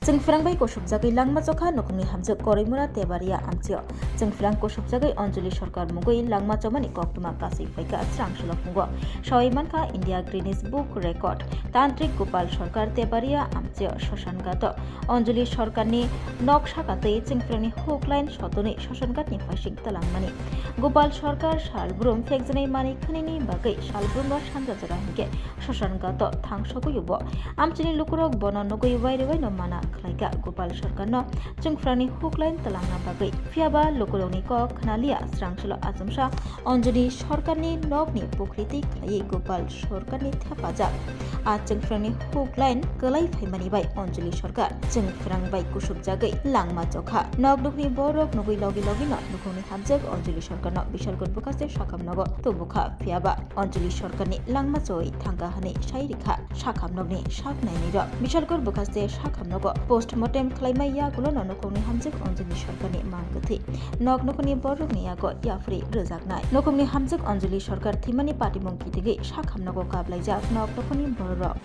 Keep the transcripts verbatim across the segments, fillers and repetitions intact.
Chwngphrang bai kusubjagwi langma chokha nukhungni hamjwk Korimura Tebaria amchio. Chwngphrang kusubjagwi Anjali Sarkar mungwi langma chomani koktwma kasui phaikha srang solo phungo. Sawi mankha India Guinness Book Record. Tantrik Gopal Sarkar Tebaria amchio Sosanghato Anjali Sarkarni nok saka twi Chwngphrangni huk line sotoni Sosanghatni phaising twlangmani. Gopal Sarkar salbrum phekjaknai manwi khwnini bagwi salbrumno sanja jora hinkhe Sosanghato thangsogwi bo. Amchini lukurok bono nugwi wairwi no mana khlaikha Gopal Sarkarno Chwngphrangni huk line twlangna bagwi. Phiyaba lukurokni kok khnaliya srang solo achomsa Anjali Sarkarni nokni pukhri twi khlaiwi Gopal Sarkarni thepajak. A Chwngphrangni huk line kwlai phaimani bai Anjali Sarkar Chwngphrang bai kusubjagwi langma chokha. Nok nukhni borok nugwi logi logi no nukhungni hamjwk Anjali Sarkarno Bishalgarh bwkhaste sakham nogo tubukha. Phiyaba Anjali Sarkarni langma choi thangkha hwnwi sai rikha sakhamnokni sak nainwirok. Bishalgarh bwkhaste sakhamnogo postmortem khlaimai yagulono nukhungni hamjwk Anjali Sarkarni mang kwthwi nok nukhungni borokni yago yapharwi rwjaknai. Nukhungni hamjwk Anjali Sarkar thwimani patimung kitigwi sakhamnogo kablaijak nok nukhungni bororok.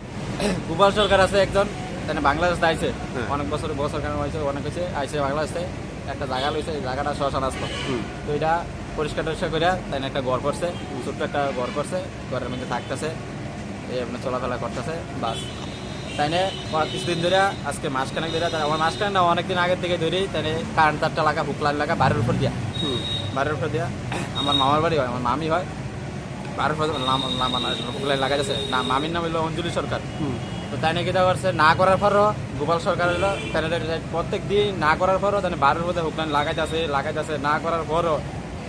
Gopal সরকার আছে একজন, তাই বাংলাদেশ আইছে। হ্যাঁ। অনেক বছর, বছর কেন হয়েছে, অনেক হয়েছে, আইছে বাংলাদেশে, একটা জায়গা লইছে, এই জায়গাটা শ্মশান আসলো। হুম। তো এটা পরিষ্কার টরিষ্কার করে তাই একটা ঘর করছে, হুম। ছোট্ট একটা ঘর করছে, ঘরের মধ্যে থাকতেছে, এই আপনার চলাফেরা করতেছে, বাস। তাই নিয়ে ওরা কিছুদিন ধরে, আজকে মাসখানেক ধরে, তাই আমার মাসখানেক না, অনেক দিন আগের থেকে ধরেই তাই নিয়ে কারেন্ট তারটা লাগা, হুক লাইন লাগা, বাড়ির উপর দিয়া। হুম। বাড়ির উপর দিয়া আমার মামার বাড়ি হয়, আমার মামি হয়, বাড়ির উপর লাম-, লাম-, মানে হুক লাইন লাগাইতেছে। না, মামির নাম হইলো অঞ্জলি সরকার। হুম। তো তাই নাকি তা করছে, না করার পরও গোপাল সরকার হইলো, তাই নাকি প্রত্যেক দিন না করার পরও তাই বাড়ির মধ্যে হুক লাইন লাগাইতেছে, লাগাইতেছে, না করার পরও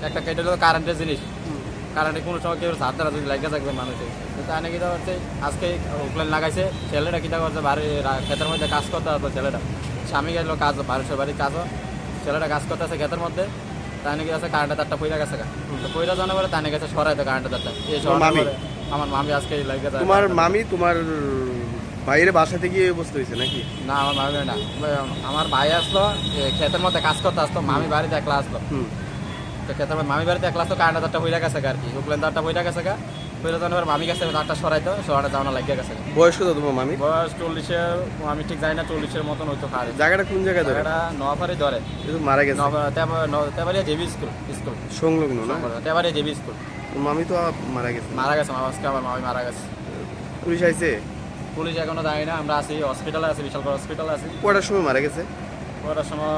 একটা কেটে হলো কারেন্টের জিনিস। হুম। কারেন্টে কোনো সময় কেউ হাত ধরা যদি লাগিয়ে থাকবে মানুষের। তো তাই নাকি তা করছে, আজকে হুক লাইন লাগাইছে, ছেলেটা কিতা করছে, বাড়ি রা-, ক্ষেতের মধ্যে কাজ করতে আসলো ছেলেটা। স্বামী গেল কাজ, বাড়ির সবারই কাজও। ছেলেটা কাজ করতে আছে ক্ষেতের মধ্যে। তাই নাকি আছে কারেন্টের তারটা পইরা গেছে গা। হুম। তো পইরা জানা পরে তাই নাকি আছে সরাই তো কারেন্টের তারটা। এই তোমার সরানোর মামি? পরে আমার মামি আজকে এই লাগে যায় তোমার কারেন্টের তারটা। মামি তোমার ভাইয়ের বাসাতে গিয়ে এই অবস্থা হয়েছে নাকি? না, আমার মামি না। আমার ভাই আসলো, এ, ক্ষেতের মধ্যে কাজ করতে আসলো, মামি হুম। বাড়িতে একলা আসলো। হুম। তো ক্ষেতের মধ্যে মামি বাড়িতে একলা আসলো, কারেন্টের তারটা পইরা গেছে গা আর কি। হুক লাইন তারটা পইরা গেছে গা। পইরা জানা পরে মামি গেছে তারটা সরাই তো, সরানো যাওয়া না লাগিয়ে গেছে গা। বয়স কত তোমার মামি? বয়স চল্লিশের, আমি ঠিক জানি না, চল্লিশের মতন হইতে পারে। জায়গাটা কোন জায়গায় ধরে? জায়গাটা নোয়াপাড়ি ধরে। এ তো মারা গেছে। নোয়াপাড়ি, তেবা-, ন-, তেবাড়িয়া জেবি স্কুল, স্কুল। সংলগ্ন না? Tebaria JB school. তো মামি তো আ-, মারা গেছে। মারা গেছে, মা-, আজকে আমার মামি মারা গেছে। পুলিশ আইছে? পুলিশ এখনো জানি না, আমরা আছি, হসপিটালে আছি, বিশালগড় হসপিটালে আছি। কয়টার সময় মারা গেছে? কয়টার সময়?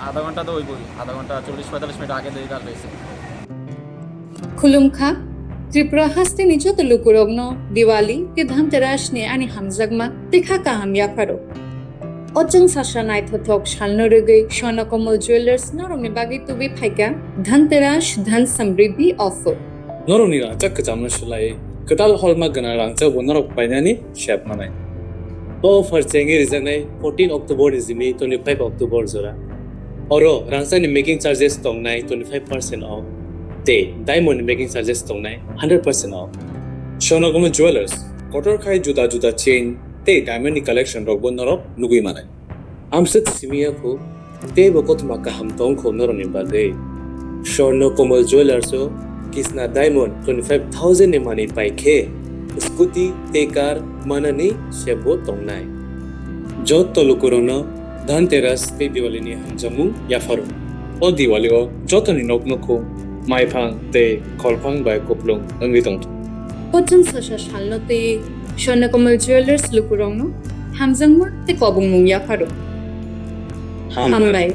আধা ঘন্টা তো হইবই, আধা ঘন্টা, চল্লিশ পঁয়তাল্লিশ মিনিট আগে থেকে কাজ হয়েছে। Khulumkha, Tripura hasteni joto lukurokno Diwali tei Dhanteras ni ani hamjakma tei kha kaham yapharo. O chwng sasa naithothok salno rwgwi Swarna Kamal Jewellers norokni bagwi tubui phaikha Dhanteras Dhan Samriddhi offer. Norokni rangchak kwchamno swlaiwi kwtal holma gwnang rangchakbo norok painani sep manai. O offer chengwi rijaknai fourteen October ni simi twenty-five October jora. Oro rangchakni making charges tongnai twenty-five percent off tei diamond ni making charges tongnai hundred percent off. Swarna Kamal Jewellers, kotor khai juda juda chain tei diamond ni collection rokbo norok nugwi manai. Amswk simi ya kho, teibo kothoma kaham tong kho norokni bagwi. Swarna Kamal Jewellers o Kisna Diamond twenty-five thousand ni manwi pai khe, scooty tei car manani sebo tongnai. Joto lukurokno Dhanteras tei Diwali ni hamjakmung yapharo. O Diwali o jotoni nok nukhung, maiphang tei kholphang bai kupulung wngwi tongthung. O chwng sasa salno tei Swarna Kamal Jewellers lukurokno hamjakma tei kobongmung yapharo. Hambai. Hambai.